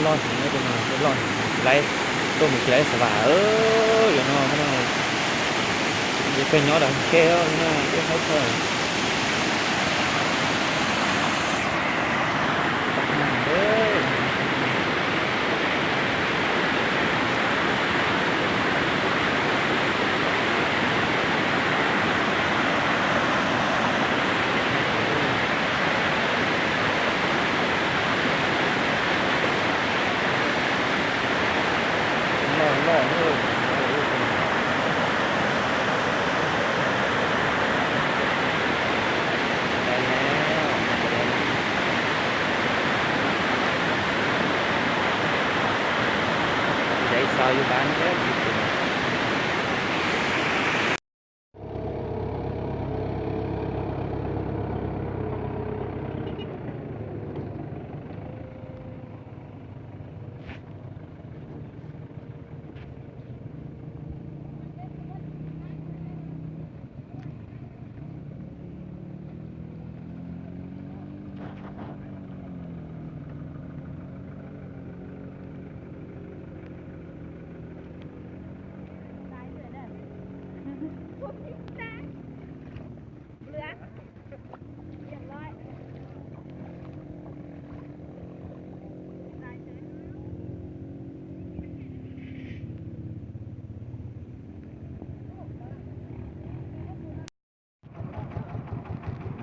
Loj heev, loj heev, tsis laib, tuaj mus tsis laib xav vam. Yog no, yog koj nyob rau ntshe na, twb haib kawg. Ib xaus yus npaj thiab.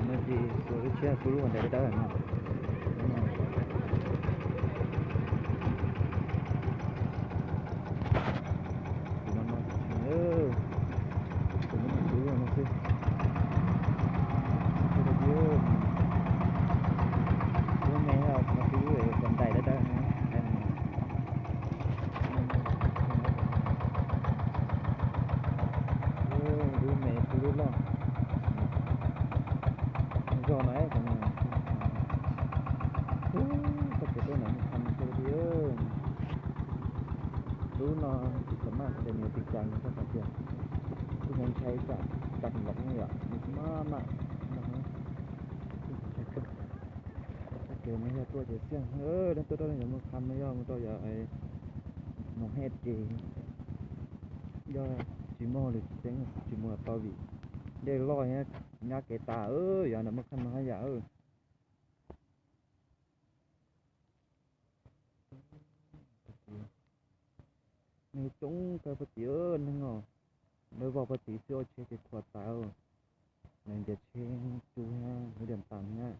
No ces xuas lub tsheb pw lub hauv ntawd dawb dawb no. Tus no no, tus no no xwb. Lub me, tus no pw lub kom ntais dawb dawb no. Lub me pw lub loj. Zos no, txoj kev tuaj ntawm Mus Kham xwb tiag. Lub no tsis tau maj tias nws ua tsis cas, yog koj xav tias kuv ntshai tsam cas tus nkaus yom, nws kuj maj mam no. Txoj kev no yog tuaj ces xiaj, leej twg tuaj rau yog Mus Kham no yog mus rau yog Noom Hej ces yog tsis muaj hauj lwm tsis txeeb tsis mus los tau vim dej loj thiab nyab kev tas, yog ntawm Mus Kham no haj yam. Neeg coob kawg poj tim, neeg os, lawv vau poj tim xwb ua tsheb ces khuam tas. Lawv ntiav tsheb cub thiab lawv diam tas thiab,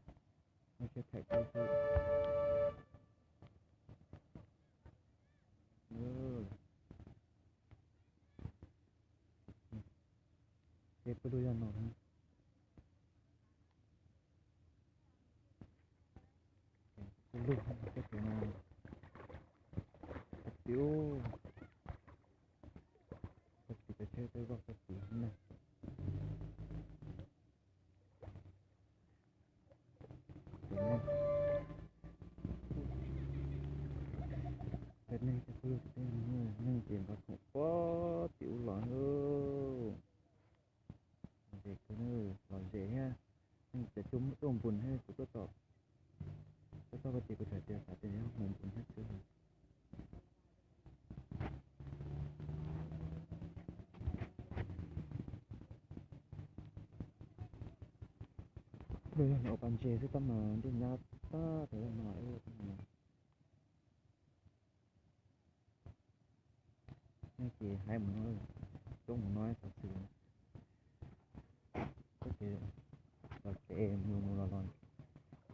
muaj tsheb thaij tau xwb. Tsheb pw lub yog no. Lub tsheb no, poj tim, poj tim, poj tim peb vau poj tim ne. Peb neeg coj pw, peb neeg ces nqa khoom poj tim ub los. Lom zem kawg, lom zem thiab. Neeg cov cua muab tuaj npun thiab kuv tuaj txog, tuaj txog poj tim kuv tham tias xav tias yog hmoov npun thiab xwb. Yog no ua pas ntses xwb tab mas ntuj nyab tag tau no. Nej ces hais mus no, coob mus no xov xwm, koj ces los tsev mus mus los los,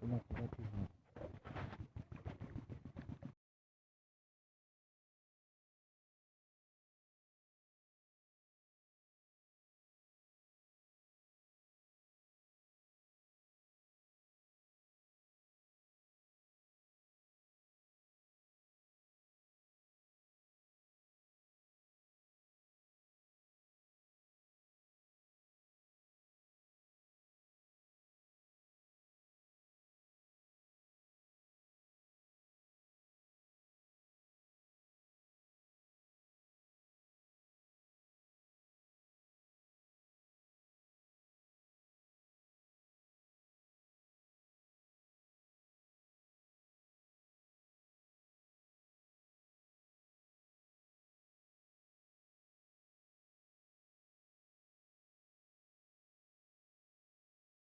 ib no tsis tau ti